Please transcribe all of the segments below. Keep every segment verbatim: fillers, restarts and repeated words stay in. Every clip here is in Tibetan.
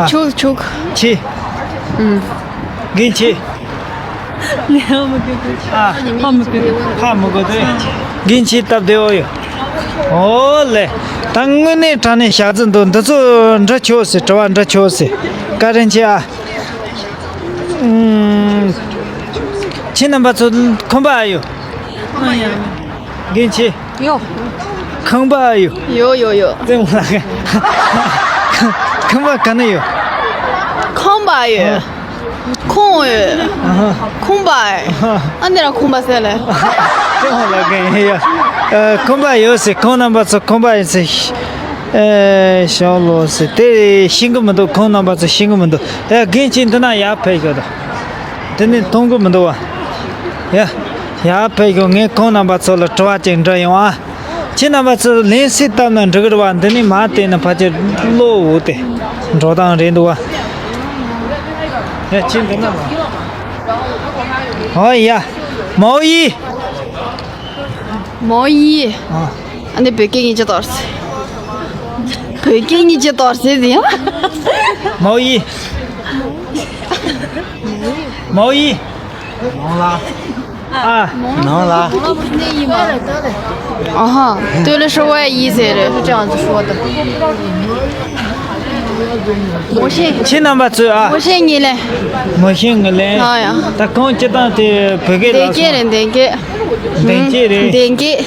ཆུག་ཆུག་ཆི། ཨུམ། རྒན་ཆི། ཧ་མི་གོ། ཧ་མི་གོ་དེ། རྒན་ཆི་སྟབས་བདེ་བོ་ཡོད། ཨོ་ལེ། ད་དངོས་གནས་དྲང་གནས་ཞག་རྩི་འདུག་འདི་ཚོ་འདྲི་ཆོག་ཟེར། དྲི་བ་འདྲི་ཆོག་ཟེར། བཀའ་དྲིན་ཆེ་ཨ། ཨུམ། ཁྱེད་རྣམ་པ་ཚོ་ཁང་པ་ཨ་ཡོད། རྒན་ཆི། ཡོ། ཁང་པ་ཨ་ཡོད། ཡོ་ཡོ་ཡོ། ཙེ་མོ་ལགས། ཁང་པ་ག་ནས་ཡོད། ཁང་པ་ཡོད། ཨ། ཁོང་ཡོད། ཨ་ཧ། ཁང་པ་ཡོད། ཨ་ཧ། ཨ་འདི་ར་ཁང་པ་ཟེར་ལེ། ཙེ་མོ་ལགས་ཡ། ཨ། ཁང་པ་ཡོད་ཟེར། ཁོང་རྣམ་པ་ཚོ་ཁང་པ་ཡོད་ཟེར། ཨེ། ཤོག་ལོ་ཟེར། དེ་ཤེས་གི་མི་འདུག་ཁོང་རྣམ་པ་ཚོ་ཤེས་གི་མི་འདུག་ཨེ། རྒན་ཁྱེད་འདི་ན་ཡར་ཕེབས་ཤོག་དང་། འདི་ནས་མཐོང་གི་མི་འདུག་བ། ཡ། ཡར་ཕེབས་ཤོག་ངས་ཁོང་རྣམ་པ་ཚོ་ལ་དྲི་བ་ཅིག་འདྲི་ཡོང་ཨ། ཁྱེད་རྣམ་པ་ཚོ་ལན་སེ་བཏབ་ན་འགྲིག་གི་རེད་བ། འདི་ནས་མར་བལྟས་ན་ཕལ་ཆེར་གློ་བོ་དེ་འགྲོ་སྟངས་རེད་འདུག་བ། ཡ། ཁྱེད་འདི་ན་མ། ཨོ་ཡ། མའོ་ཡི། མའོ་ཡི། ཨ། ཨ་ནི་བོད་སྐད་སྙིང་རྗེ་གཏོར་ཟེར། བོད་སྐད་སྙིང་རྗེ་གཏོར་ཟེར་ཟེར་ཡ། མའོ་ཡི། མའོ་ཡི། ནང་ལ། ཨ། ནང་ལ། ཨ་ཧ། 对了，是我也一岁了，是这样子说的。我现 ཁྱེད་རྣམ་པ་ཚོས་ཨ། 我现你嘞。 མོ་ཤེས་ངི་ལན། ཨ་ཡ། ད་ཁོང་སྤྱི་བཏང་དེ་བོད་སྐད་ལ་བདེ་སྐྱིད་རེད། བདེ་སྐྱིད། བདེ་སྐྱིད་རེད། བདེ་སྐྱིད།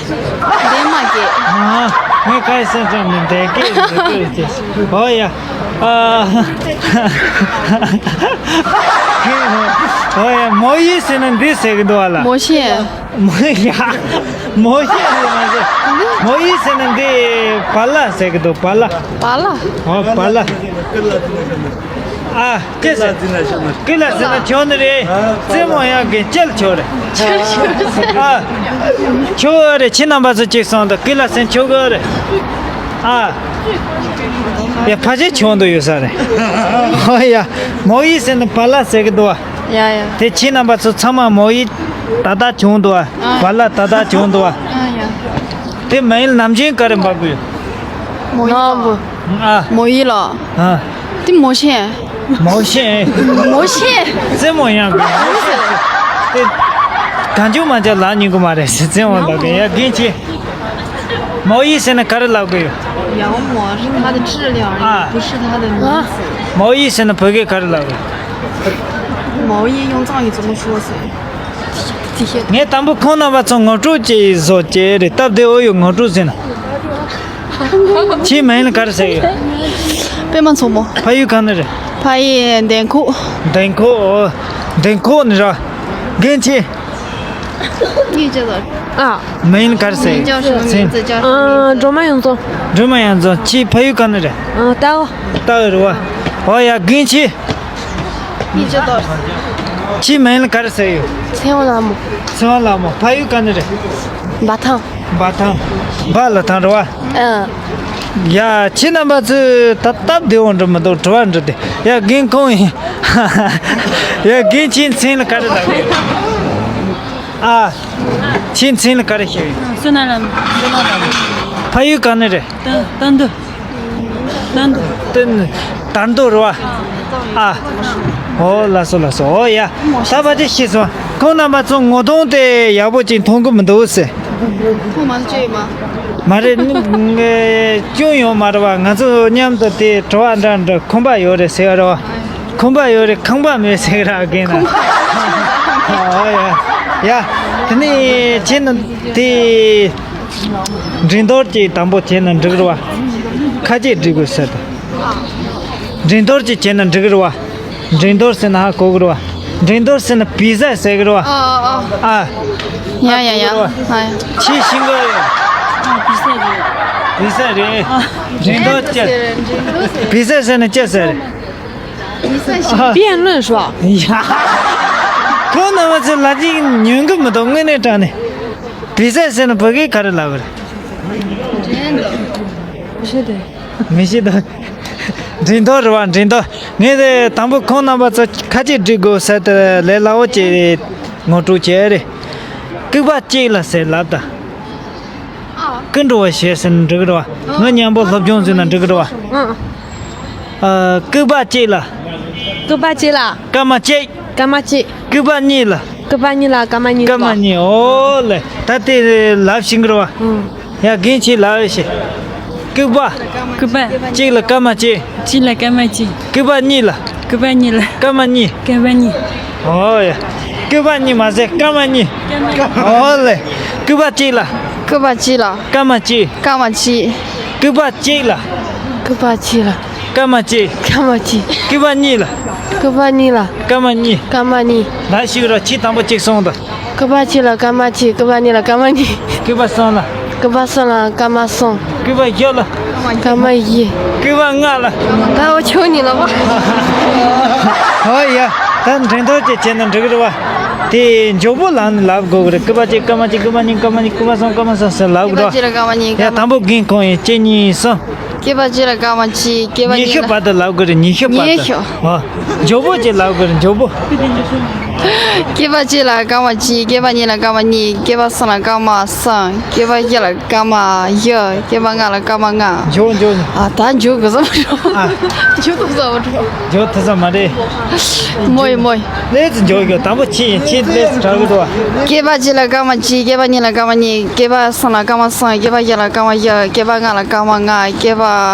བདེ་མ་སྐྱིད། ཨ། ངས་ཁ་སེམས་ཙམ་ནས་བདེ་སྐྱིད་བདེ་སྐྱིད་ཅེས། ཨོ་ཡ། ཨ། ཨོ་ཡ། མོ་ཡི་ཟེར་ན་འདི་ཟེར་གི་འདུག་བ་ལ། མོ་ཤེས། མོ་ཡ། མོ་ཤེས་ཟེར་མ་ཟེར། མོ་ཡི་ཟེར་ན་འདི་བ་ལ་ཟེར་གི་འདུག་བ་ལ། བ་ལ། ཨོ་བ་ལ། ཨ། ཀི་ལ་ཟེར་ན་ཀི་ལ་ཟེར་ན་ཆོག་ནི་རེད། རྩེད་མོ་ཡང་གི་ཅལ་ཆོག་རེད། ཨ། ཆོག་རེད། ཁྱེད་རྣམ་པ་ཚོ་གཅིག་སོང་དང་ཀི་ལ་ཟེར་ཆོག་གི་རེད། ཨ། ཡ་ཕ་ཆེ་ཆོག་འདུག་ཡོད་ས་རེད། ཨོ་ཡ། མོ་ཡི་ཟེར་ན་བ་ལ་ཟེར་གི་འདུག་བ། ཡ་ཡ། དེ་ཁྱེད་རྣམ་པ་ཚོ་ཚང་མ་མོ་ཡི་ད་ལྟ་བྱུང་འདུག་བ། བ་ལ་ད་ལྟ་བྱུང་འདུག་བ། ཨ་ཡ། དེ་མ་ཡིན་ནམ་རྒྱུན་ག་རེ་འབབ་གི་ཡོད། མོ་ཡི་ལ། ཨ། མོ་ཡི་ལ། ཨ། དེ་མོ་ཤེས། མོ་ཤེས། མོ་ཤེས། རྩེད་མོ་ཡང་གི་མོ་ཤེས། དེ་གང་བྱུང་མ་བྱ་ལག་ཉུང་གི་མ་རེད་ཟེར། རྩེད་མོ་ལག་གི་ཡ་རྒན་ཆེ། མའོ་ཡི་ཟེར་ན་ག་རེ་ལབ་གི་ཡོད། 养我是他的质量，啊，不是他的名字。 མའོ་ཡི་ཟེར་ན་བོད་སྐད་ག་རེ་ལབ་གི་ཡོད། 毛衣用藏语怎么说噻？ ངས་དང་པོ་ཁོང་རྣམ་པ་ཚོ་ངོ་སྤྲོད་ཅིག་བཟོ་ཅེས་རེད། སྟབས་བདེ་བོ་ཡོད། ངོ་སྤྲོད་ཟེར་ན། ཁྱེད་མིང་ལ་ག་རེ་ཟེར་ཡོད། པད་མ་མཚོ་མོ། ཕ་ཡུལ་ག་ནས་རེད། ཕ་ཡུལ་འདན་ཁོག་འདན་ཁོག་འདན་ཁོག་ནས་ར། རྒན་ཁྱེད། 你叫做 ཨ། མིང་ལ་ག་རེ་ཟེར་ཡོད། 你叫什么名字？ ཚེ། 叫什么名字？ ཨ། སྒྲོལ་མ་ཡོངས་རྫོགས། སྒྲོལ་མ་ཡོངས་རྫོགས། ཁྱེད་ཕ་ཡུལ་ག་ནས་རེད། ཨ། རྟའུ། རྟའུ་རེད་བ། ཨོ་ཡ་རྒན་ཁྱེད། 你叫做 ཁྱེད་མིང་ལ་ག་རེ་ཟེར་ཡོད། ཚེ་དབང་ལྷ་མོ། ཚེ་དབང་ལྷ་མོ། ཕ་ཡུལ་ག་ནས་རེད། འབའ་ཐང་། འབའ་ཐང་། འབའ་ལ་ཐང་རེད་བ། ཨ། ཡ་ཁྱེད་རྣམ་པ་ཚོས་ད་སྟབས་བདེ་བོ་འགྲོ་མི་འདུག་དྲི་བ་འདྲི་དེ། ཡ་རྒན་ཁོང་ཡིན། ཡ་རྒན་ཁྱེད་མཚན་ལ་ག་རེ་ལབ་ཡོད། ཨ། ཁྱེད་མཚན་ལ་ག་རེ་ཞུ་ཡོད། བསོད་ནམས་ལྷ་མོ། བསོད་ནམས་ལྷ་མོ། ཕ་ཡུལ་ག་ནས་རེད། ད་ད་འདུ། ད་འདུ། ད་འདུ་རེད་བ། ཨ། ཨོ་ལགས་སོ་ལགས་སོ། ཨོ་ཡ། ད་ཕལ་ཆེར་ཤེས་སོང་། ཁོང་རྣམ་པ་ཚོ་ངོ་གདོང་དེ་ཡག་པོ་ཅིག་མཐོང་གི་མི་འདུག་ཟེར། ཁོང་མ་གཅོད་ཡོད་མ། མ་རེད། ངས་སྐྱོན་ཡོད་མ་རེད་བ། ང་ཚོ་མཉམ་དུ་དེ་དྲི་བ་འདྲ་འདྲི་ཁོམ་པ་ཡོད་རེད་ཟེར་བ་རེད་བ། ཁོམ་པ་ཡོད་རེད། ཁང་པ་མེད་ཟེར་གི་ར་རྒན་ན། ཨོ་ཡ། ཡ། དེ་ནས་ཁྱེད་ནི་དེ། འགྲན་བསྡུར་ཅིག་དང་པོ་བྱས་ན་འགྲིག་རེད་བ། ཁ་ཆེ་འགྲིག་དགོས་ཟེར་ཏེ། འགྲན་བསྡུར་ཅིག་བྱས་ན་འགྲིག་རེད་བ། འགྲན་བསྡུར་ཟེར་ན་ཧ་གོ་གི་རེད་བ། འགྲན་བསྡུར་ཟེར་ན་བི་ཟ་ཟེར་གི་རེད་བ། ཨ་ཨ་ཨ། ཨ། ཡ་ཡ་ཡ། ཨ་ཡ། ཆེས་ཤིང་གི་རེད། ཨ། བི་ཟ་རེད། བི་ཟ་རེད། ཨ། འགྲན་བསྡུར་ཅིག་བི་ཟ་ཟེར་ན་ཅི་ཟེར་རེད། བི་ཟ་ཞིག་བི་ཡ་ལོན་ཧྲོ། ཡ། ཁོང་རྣམ་པ་ཚོ་ལ་ཅིག་ཉན་གི་མི་འདུག་དངོས་གནས་དྲང་གནས། བི་ཟ་ཟེར་ན་བོད་སྐད་ག་རེ་ལབ་རེད། མི་ཤེས་དེ། མི་ཤེས་དོ། འགྲན་བསྡུར་རེད་བ། འགྲན་བསྡུར། ངས་དེ་དང་པོ་ཁོང་རྣམ་པ་ཚོ་ཁ་ཆེ་འགྲིག་དགོས་ཟེར་ཏེ་ལས་སླ་བོ་ཅིག་ངོ་སྤྲོད་བྱས་རེད། སྐུད་པ་གཅིག་ལ་ཟེར་ལབ་ད། ཨ། སྐུ་འགྲོ་བ་བྱས་ཟེར་ན་འགྲིག་གི་རེད་བ། ང་མཉམ་པོ་སློབ་སྦྱོང་ཟེར་ན་འགྲིག་གི་རེད་བ། ཨ། ཨ། སྐུད་པ་གཅིག་ལ། སྐུད་པ་གཅིག་ལ། སྐར་མ་གཅིག་སྐར་མ་གཅིག་སྐུད་པ་གཉིས་ལ། སྐུད་པ་གཉིས་ལ་སྐར་མ་གཉིས། སྐར་མ་གཉིས། ཨོ་ལེ། ད་དེ་ལབ་ཤེས་ཀྱི་རེད་བ། ཨང་། ཡ། རྒན་ཁྱེད་ལབ་ཤིག་སྐུད་པ། སྐུད་པ། གཅིག་ལ་སྐར་མ་གཅིག་གཅིག་ལ་སྐར་མ་གཅིག་སྐུད་པ་གཉིས་ལ། སྐུད་པ་གཉིས་ལ། སྐར་མ་གཉིས། སྐར་མ་གཉིས། ཨོ་ཡ། སྐུད་པ་གཉིས་མ་ཟད་སྐར་མ་གཉིས། སྐར་མ་གཉིས། ཨོ་ལེ། སྐུད་པ་གཅིག་ལ། སྐུད་པ་གཅིག་ལ། སྐར་མ་གཅིག་སྐར་མ་གཅིག་སྐུད་པ་གཅིག་ལ། སྐུད་པ་གཅིག་ལ། སྐར་མ་གཅིག་སྐར་མ་གཅིག་སྐུད་པ་གཉིས་ལ། སྐུད་པ་གཉིས་ལ། སྐར་མ་གཉིས། སྐར་མ་གཉིས། ལབ་ཤིག་རོ། ཁྱེད་དང་པོ་གཅིག་གསུངས་དང་། སྐུད་པ་གཅིག་ལ་སྐར་མ་གཅིག་སྐུད་པ་གཉིས་ལ་སྐར་མ་གཉིས། སྐུད་པ་གསུམ་ལ། སྐུད་པ་གསུམ་ལ་སྐར་མ་གསུམ། སྐུད་པ་བཞི་ལ། སྐར་མ་བཞི། སྐུད་པ་ལྔ་ལ། ད་འོ་ཆོག་ནི་ལ་བ། ཨོ་ཡ། ད་འགྲན་བསྡུར་ཅིག་བྱས་ན་འགྲིག་གི་རེད་བ། དེ་མགྱོགས་པོ་ལབ་ནས་ལབ་དགོས་གི་རེད། སྐུད་པ་གཅིག་སྐར་མ་གཅིག་སྐུད་པ་གཉིས་སྐར་མ་གཉིས། སྐུད་པ་གསུམ་སྐར་མ་གསུམ་ཟེར་ལབ་དགོས་རེད་བ། སྐུད་པ་གཅིག་ལ་སྐར་མ་གཉིས། ཡ། སྐར་མ། དང་པོ་རྒན་ཁོང་ཡིན། གཅིག་གཉིས་གསུམ། སྐུད་པ་གཅིག་ལ་སྐར་མ་གཅིག་སྐུད་པ་ཉིས་ལ། ཉི་ཤུ་བར་དུ་ལབ་དགོས་རེད། ཉི་ཤུ་བར་དུ། ཉི་ཤུ། ཨོ། མགྱོགས་པོ་ཅིག་ལབ་དགོས་རེད། མགྱོགས་པོ། སྐུད་པ་གཅིག་ལ་སྐར་མ་གཅིག་སྐུད་པ་གཉིས་ལ་སྐར་མ་གཉིས། སྐུད་པ་གསུམ་ལ་སྐར་མ་གསུམ། སྐུད་པ་བཞི་ལ་སྐར་མ་བཞི། སྐུད་པ་ལྔ་ལ་སྐར་མ་ལྔ། མགྱོགས་མགྱོགས། ཨ། ད་མགྱོགས་དགོས་ས་མ་རེད། ཨ། མགྱོགས་དགོས་ས་མ་རེད། མགྱོགས་ཐུབ་ས་མ་རེད། མོ་ཡི་མོ་ཡི། ལས་ཚུལ་མགྱོགས་མགྱོགས། དང་པོ་ཁྱེད་ཡིན། ཁྱེད་ལས་ཚུལ་དྲག་གི་འདུག་བ། སྐུད་པ་གཅིག་ལ་སྐར་མ་གཅིག་སྐུད་པ་གཉིས་ལ་སྐར་མ་གཉིས། སྐུད་པ་གསུམ་ལ་སྐར་མ་གསུམ། སྐུད་པ་བཞི་ལ་སྐར་མ་བཞི། སྐུད་པ་ལྔ་ལ་སྐར་མ་ལྔ། སྐུད་པ་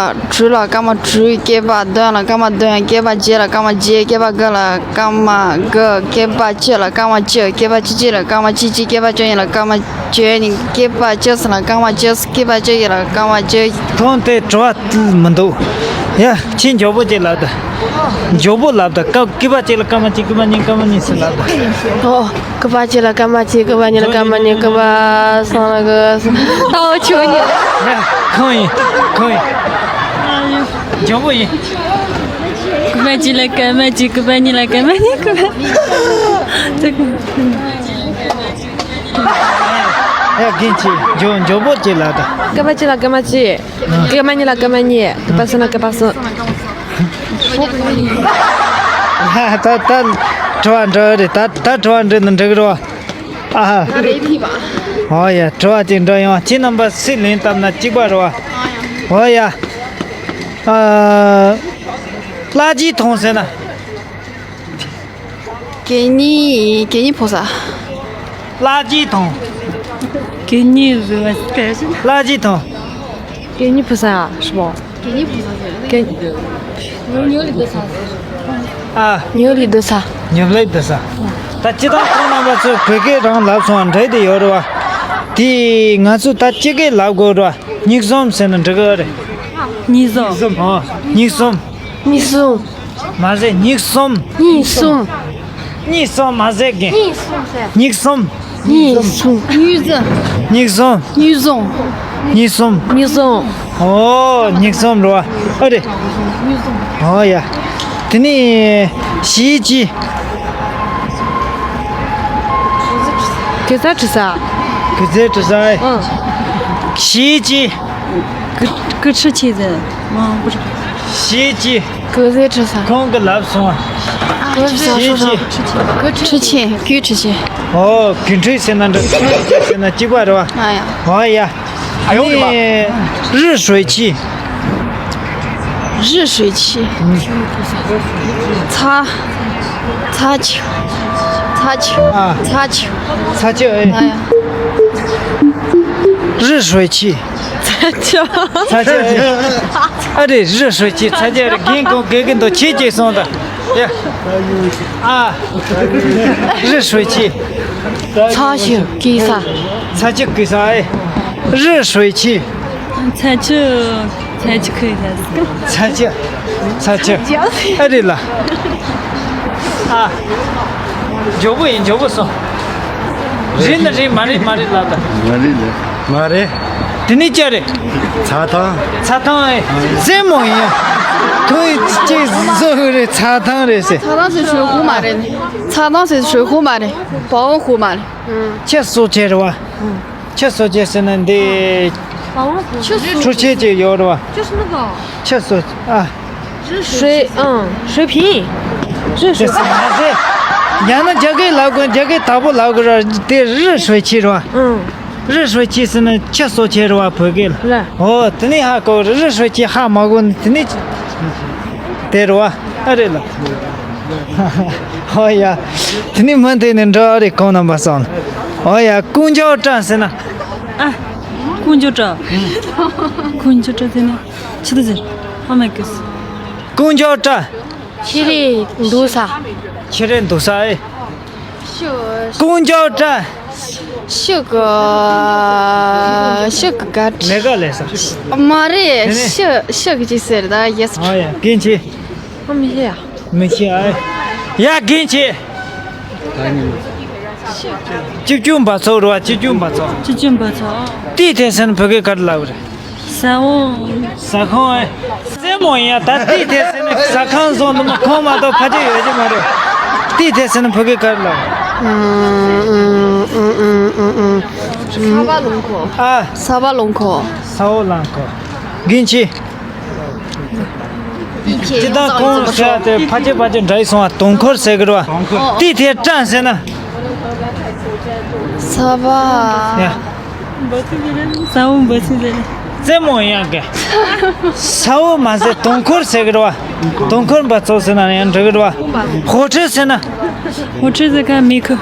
དྲུག་ལ་སྐར་མ་དྲུག་སྐུད་པ་བདུན་ལ་སྐར་མ་བདུན། སྐུད་པ་བརྒྱད་ལ་སྐར་མ་བརྒྱད། སྐུད་པ་དགུ་ལ་སྐར་མ་དགུ། སྐུད་པ་བཅུ་ལ་སྐར་མ་བཅུ། སྐུད་པ་བཅུ་གཅིག་ལ་སྐར་མ་བཅུ་གཅིག་སྐུད་པ་བཅུ་གཉིས་ལ་སྐར་མ་བཅུ་གཉིས། སྐུད་པ་བཅུ་གསུམ་ལ་སྐར་མ་བཅུ། སྐུད་པ་བཅུ་གཉིས་ལ་སྐར་མ་བཅུ། ཐོང་དེ་བྲོ་བ་མི་འདུག། ཡ། ཁྱེད་མགྱོགས་པོ་ཅིག་ལབ་དང་། མགྱོགས་པོ་ལབ་དང་། སྐབས་སྐུད་པ་གཅིག་ལ་སྐར་མ་གཅིག་སྐུད་པ་གཉིས་སྐར་མ་གཉིས་ཟེར་ལབ་དང་། ཨོ། སྐུད་པ་གཅིག་ལ་སྐར་མ་གཅིག་སྐུད་པ་གཉིས་ལ་སྐར་མ་གཉིས། སྐུད་པ་གསུམ་ལ་སྐར་མ་གསུམ། ད་འོ་ཆོག་ནི། ཡ། ཁོང་ཡིན། ཁོང་ཡིན། མགྱོགས་པོ་ཡིན། སྐུད་པ་གཅིག་ལ་སྐར་མ་གཅིག་སྐུད་པ་གཉིས་ལ་སྐར་མ་གཉིས། སྐུད་པ། ཡ། རྒན་ཁྱེད་མགྱོགས་མགྱོགས་པོ་ཅིག་ལབ་དང་། སྐུད་པ་གཅིག་ལ་སྐར་མ་གཅིག་སྐུད་པ་གཉིས་ལ་སྐར་མ་གཉིས། སྐུད་པ་གསུམ་ལ་སྐར་མ་གསུམ། ད་ད་དྲི་བ་འདྲི་རེད། ད་ད་དྲི་བ་འདྲི་ན་འགྲིག་རེད་བ། ཨ་ཧ། ཨོ་ཡ། དྲི་བ་ཅིག་འདྲི་ཡོང་། ཁྱེད་རྣམ་པ་སུས་ལན་བཏབ་ན་གཅིག་པ་རེད་བ། ཨོ་ཡ། ཨ། གླ་རྒྱུ་ཐོང་ཟེར་ན། གད་སྙིགས། གད་སྙིགས་ཕོ་ས། གླ་རྒྱུ་ཐོང་། གད་སྙིགས་བཟོ་བ་སྐད། གླ་རྒྱུ་ཐོང་། གད་སྙིགས་ཕོ་ས་ཧྲི་པོ། གད་སྙིགས་ཕོ་ས་ཟེར། གད། ཉོ་ལི་སྡོད་ས། ཨ། ཉོ་ལི་སྡོད་ས། ཉོ་ལི་སྡོད་ས། ད་སྤྱིར་བཏང་ཁོང་རྣམ་པ་ཚོས་བོད་སྐད་རང་ལབ་སོང་བ་འདྲ་དེ་ཡོད་རེད་བ། དེ་ང་ཚོས་ད་སྤྱི་སྐད་ལབ་དགོས་རེད་བ། སྙིགས་ཟོམ་ཟེར་ན་འགྲིག་གི་རེད། སྙིགས་ཟོམ། ཨོ། སྙིགས་ཟོམ། སྙིགས་ཟོམ། མ་ཟད་སྙིགས་ཟོམ། སྙིགས་ཟོམ། སྙིགས་ཟོམ་མ་ཟད་གི། སྙིགས་ཟོམ་ཟེར། སྙིགས་ཟོམ། སྙིགས་ཟོམ། སྙིགས་ཟོམ། སྙིགས་ཟོམ། སྙིགས་ཟོམ། སྙིགས་ཟོམ། སྙིགས་ཟོམ། ཨོ། སྙིགས་ཟོམ་རེད་བ། ཨ་རེད། ཨོ་ཡ། དེ་ནས་གཞས་ཅི། གུ་ཚ་དྲི་ས། གུ་ཚ་དྲི་ས། ཨང་། གཞས་ཅི། 歌，歌词写的吗？不是。 གཞས་ཅི། གུ་ཚ་དྲི་ས། ཁོང་གིས་ལབ་སོང་བ། གུ་ཚ་དྲི་ས། གཞས་ཅི། 歌词写，歌词写。ཨོ། གུ་ཁྲི་ཟེར་ན་འདྲ། གུ་ཁྲི་ཟེར་ན་གཅིག་པ་རེད་བ། ཨ་ཡ། ཨོ་ཡ། ཨ་ཡོ། ནི་རི་ཧྲོས་ཆི། རི་ཧྲོས་ཆི། ཚ། ཚ་ཆུ། ཚ་ཆུ། ཨ། ཚ་ཆུ། ཚ་ཆུ་ཨེ། ཨ་ཡ། རི་ཧྲོས་ཆི། ཚ་ཆུ། ཚ་ཆུ་ཨེ། ཨ་རེ། རི་ཧྲོས་ཆི། ཚ་ཆུ་ཨེ་རེད། རྒན་ཁོང་དགེ་རྒན་དང་ཁྱེད་ཀྱིས་སོང་དང་། ཡ། ཨ། རི་ཧྲོས་ཆི། ཚ་ཆུ་གི་ས། ཚ་ཆུ་གི་ས་ཨེ། རི་ཧྲོས་ཆི། ཚ་ཆུ། ཚ་ཆུ་གི་ས། ཚ་ཆུ། ཚ་ཆུ། ཨ་རེད་ལ། ཨ། མགྱོགས་པོ་ཡིན། མགྱོགས་པོ་སོང་། རེད་ན་རེད། མ་རེད་མ་རེད་ལབ་དང་། མ་རེད་ལ། མ་རེད། དེ་ནས་ཅི་རེད། ཚ་ཐང་། ཚ་ཐང་ཨེ། རྩེད་མོ་ཡིན་ཡ། ཐོ་ཡི་ཅིག་བཟོ་རེད། ཚ་ཐང་རེད་ཟེར། 茶汤是水壶嘛嘞，茶汤是水壶嘛嘞，保温壶嘛嘞。 ཁྱི་གསོ་བྱེད་རེད་བ། ཁྱི་གསོ་བྱེད་ཟེར་ན་འདི་ཁྱི་གསོ་ཁྱི་གསོ་བྱེད་ཅིག་ཡོད་རེད་བ། 就是那个 ཁྱི་གསོ། ཨ། 水，嗯，水瓶。 རི་ཧྲོས་ཆི་མ་ཟད། ཡང་ན་རྒྱ་སྐད་ལབ་དགོས། རྒྱ་སྐད་དག་པོ་ལབ་དགོས་ར། དེ་རི་ཧྲོས་ཆི་རེད་བ། 嗯。 རི་ཧྲོས་ཆི་ཟེར་ན་ཁྱི་གསོ་བྱེད་རེད་བ། བོད་སྐད་ལ། རེད། ཨོ། དེ་ནས་ཧ་གོ། རི་ཧྲོས་ཆི་ཧ་མ་གོ་ནི་དེ་ནས། དེ་རེད་བ། ཨ་རེད་ལ། ཨོ་ཡ། དེ་ནི་མུ་མཐུད་ནས་འགྲོ། ཨ་རེད། ཁོང་རྣམ་པ་སོང་ལ། ཨོ་ཡ། ཀུན་སྦྱོར་བཀྲ་ཟེར་ན། ཨ། ཀུན་སྦྱོར་བཀྲ། ཀུན་སྦྱོར་བཀྲ་ཟེར་ན། ཆི་ཏི་ཟེར། ཨ་མའི་གོད། ཀུན་སྦྱོར་བཀྲ། ཁྱི་རེད་འདུག་ས། ཁྱི་རེད་འདུག་ས་ཨེ། ཤུ། ཀུན་སྦྱོར་བཀྲ། ཤུ་གི། ཤུ་གི་ག་ལས་ཀ་ལས་ས། མ་རེད། དེ་ནས། ཤུ། ཤུ་གི་ཅི་ཟེར་ད་ཡེ་སི། ཨ་ཡ། རྒན་ཁྱེད། ཨ་མི་ཤེས་ཡ། མི་ཤེས་ཨ། ཡ་རྒན་ཁྱེད། ཅི་ཅུང་བ་ཚོ་རུ་བ། ཅི་ཅུང་བ་ཚོ། ཅི་ཅུང་བ་ཚོ། ཏི་ཐེ་སན་བོད་སྐད་ག་རེ་ལབ་རེད། ཟ་འོང་། ཟ་ཁང་ཨེ། རྩེད་མོ་ཡིན་ཡ། ད་ཏི་ཐེ་སན་ཟ་ཁང་བཟོ་འདུག་མ། ཁོང་མ་གཏོགས་ཕལ་ཆེར་ཡོད་ཀྱི་མ་རེད། ཏི་ཐེ་སན་བོད་སྐད་ག་རེ་ལབ། ས་བ་རླངས་འཁོར། ཨ། ས་བ་རླངས་འཁོར། ས་བ་རླངས་འཁོར། རྒན་ཁྱེད། སྤྱིར་བཏང་ཁོང་ཟེར་བ་དེ་ཕལ་ཆེར་ཕལ་ཆེར་འདྲ་ཡི་སོང་བ། དུང་འཁོར་ཟེར་གི་རེད་བ། ཏི་ཐེ་བཀྲ་ཟེར་ན། ས་བ། ཡ། ས་འོག་འབབ་ཆུ་ཟེར་ན། རྩེད་མོ་ཡང་གི། ས་འོག་མ་ཟེར། དུང་འཁོར་ཟེར་གི་རེད་བ། དུང་འཁོར་འབབ་ཚུགས་ཟེར་ན་ཡང་འགྲིག་གི་རེད་བ། ཧོ་ཁྲི་ཟེར་ན། ཧོ་ཁྲི་ཟེར་ཁ་མེ་ཁུ།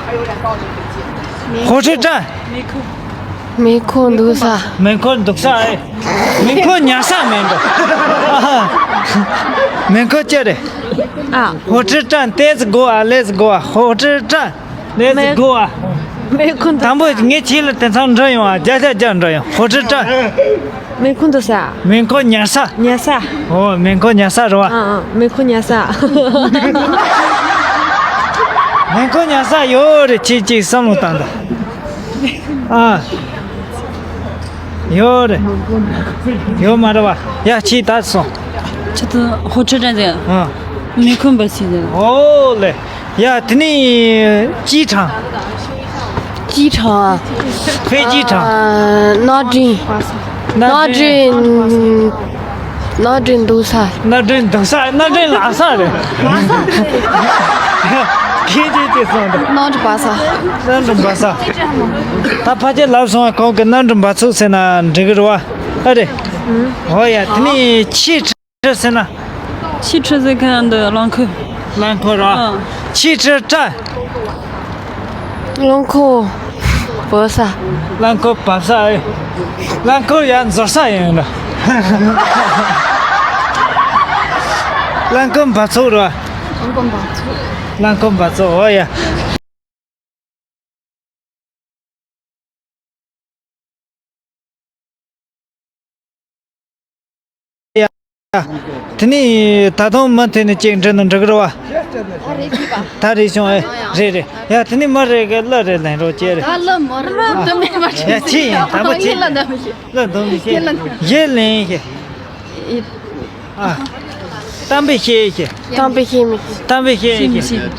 ཧོ་ཁྲི་བཀྲ། མེ་ཁུ། མེ་འཁོར་འདུག་ས། མེ་འཁོར་འདུག་ས་ཨེ། མེ་འཁོར་ཉལ་ས་མེད་འགྲོ། མེ་འཁོར་ཅི་རེད། ཨ། ཧོ་ཁྲི་བཀྲ། ཏེ་ཙི་གོ་ཨ། ལེ་ཙི་གོ་ཨ། ཧོ་ཁྲི་བཀྲ། ལེ་ཙི་གོ་ཨ། མེ་འཁོར་འདུག་ས། དང་པོ་ངས་ཁྱེད་ལ་དེང་སང་འདྲི་ཡོང་ཨ། བརྒྱ་ཆ་བརྒྱ་འདྲི་ཡོང་། ཧོ་ཁྲི་བཀྲ། མེ་འཁོར་འདུག་ས། མེ་འཁོར་ཉལ་ས། ཉལ་ས། ཨོ། མེ་འཁོར་ཉལ་ས་རེད་བ། ཨ་ཨ། མེ་འཁོར་ཉལ་ས། མེ་འཁོར་ཉལ་ས་ཡོད་རེད། ཁྱེད་ཅིག་བསམ་བློ་བཏང་དང་། ཨ། ཡོད་རེད། ཡོད་མ་རེད་བ། ཡ་ཁྱེད་ད་སོང་། ཁྱེད་དུ་ཧོ་ཁྲི་བཀྲ་ཟེར། ཨ། མེ་འཁོར་འབབ་ཆུ་ཟེར། ཨོ་ལེ། ཡ་དེ་ནི་机场། 机场། 飞机场། ཨ། སྣ་སྒྲོན། སྣ་སྣ་སྒྲོན། སྒྲོན། སྣ་སྒྲོན་འདུག་ས། སྣ་སྒྲོན་འདུག་ས། སྣ་སྒྲོན་ལགས་ས་རེད། ལགས་ས། ཁྱེད་ཀྱིས་ཅི་གསུངས་འདུག་སྣ་སྒྲོན་འབབ་ས། སྣ་སྒྲོན་འབབ་ས། ད་ཕལ་ཆེར་ལབ་སོང་བ། ཁོང་གིས་སྣ་སྒྲོན་འབབ་ཚུགས་ཟེར་ན་འགྲིག་གི་རེད་བ། ཨ་རེད། ཨོ་ཡ། དེ་ནི་汽车ཟེར་ན། 汽车ཟེར་ཁ་འདི་རླངས་འཁོར། རླངས་འཁོར་ར། ཨ། 汽车站། རླངས་འཁོར་བབས་ས། རླངས་འཁོར་བབས་ས་ཨེ། རླངས་འཁོར་ཡར་འཛུལ་ས་ཡིན་ལ། རླངས་འཁོར་འབབ་ཚུགས་ར། རླངས་འཁོར་འབབ་ཚུགས། རླངས་འཁོར་འབབ་ཚུགས། ཨོ་ཡ། དེ་ནས་ད་དུང་མུ་མཐུད་ནས་ཅིག་འདྲི་ན་འགྲིག་གི་རེད་བ། ད་རེད་བྱུང་། ཨེ། རེད་རེད། ཡ་དེ་ནས་མི་རེ་གི་གླུ་རེ་ལེན་རོགས་བྱེད་རེད། ད་གླུ་མི་རེ་གླུ་འདི་མེད་པ། ཡ་ཁྱི་ཡིན། དང་པོ་ཁྱི། གླུ་འདི་མི་ཤེས། གླུ་འདི་མི་ཤེས། གླུ་འདི། ཡེ་ལེན་ཤེས། ཨ། གཏམ་དཔེ་ཤེས་ཤེས། གཏམ་དཔེ་ཤེས་མི་ཤེས། གཏམ་དཔེ་ཤེས་ཤེས།